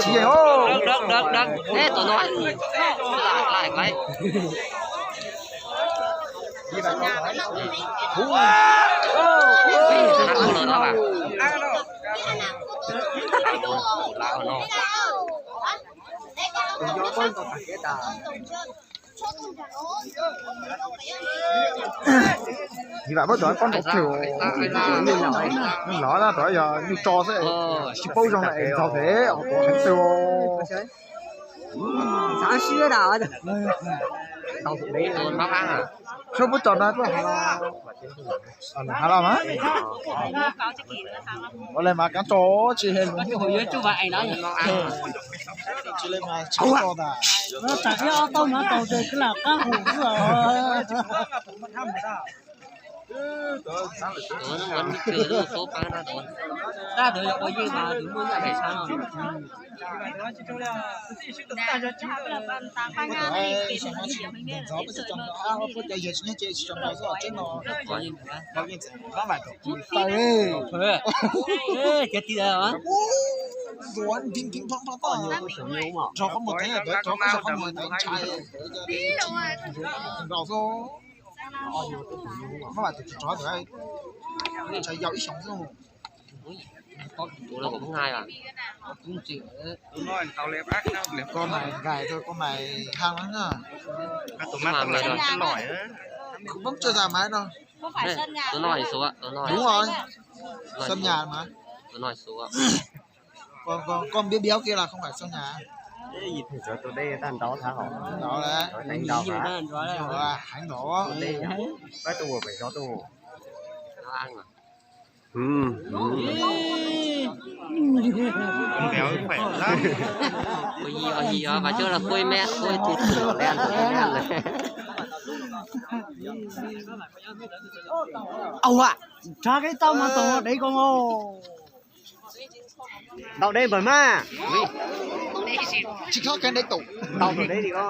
Tsis yeej os. Dawb, dawb, dawb, dawb. Ej, tus no. Laim, laim, laim. Tus no. Yim vam pab cov pab nrov kawg, lov na, rov yog nyuj tso xwb, tsis paub zoo na es ntaus pem tuav heev xwb. Xav sib da. Tsuas pub cov no tuaj hais los mas. Ua le mas kab tso tsis hais lus. Tsis le mas tsis tso tas. Tam ib ob tauj no tau tes kwv lam qab hum xwb os. Rau qhov mus teev, rau qhov mus teev ntshai. Nraus xwb. Mab vam tus tsov ntawd ntshai yau ib xyoos xwb. Koj mas nkais, koj mas haj na. Kuv poob tsawg tas mas no. Đúng rồi. Xâm nhà mà. Con, con, con biết béo kia là không phải xâm nhà. Tus dej tag nrov thab hauv. Nrov đấy. Heev nrov. Bab tuaj ua pem zov tuaj. Ua yig os, yig os, mas coj los khuj me, khuj tus tus le tus le. Au a, rov qab tau mas tau dev ko. Ntau deb npawg mas. Tsis khob kheev deb tus. Ntau tus deb li ko.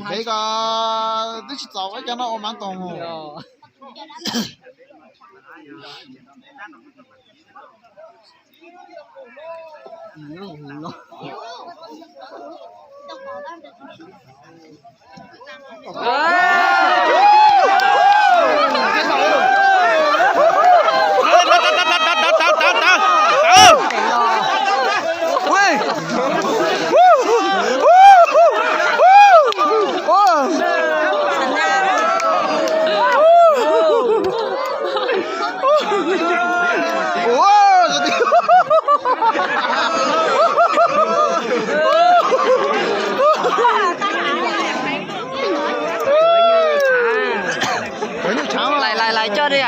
Deb ko twb tsis txaus, ib cov no ua mab toog. Lais, lais, lais coj di.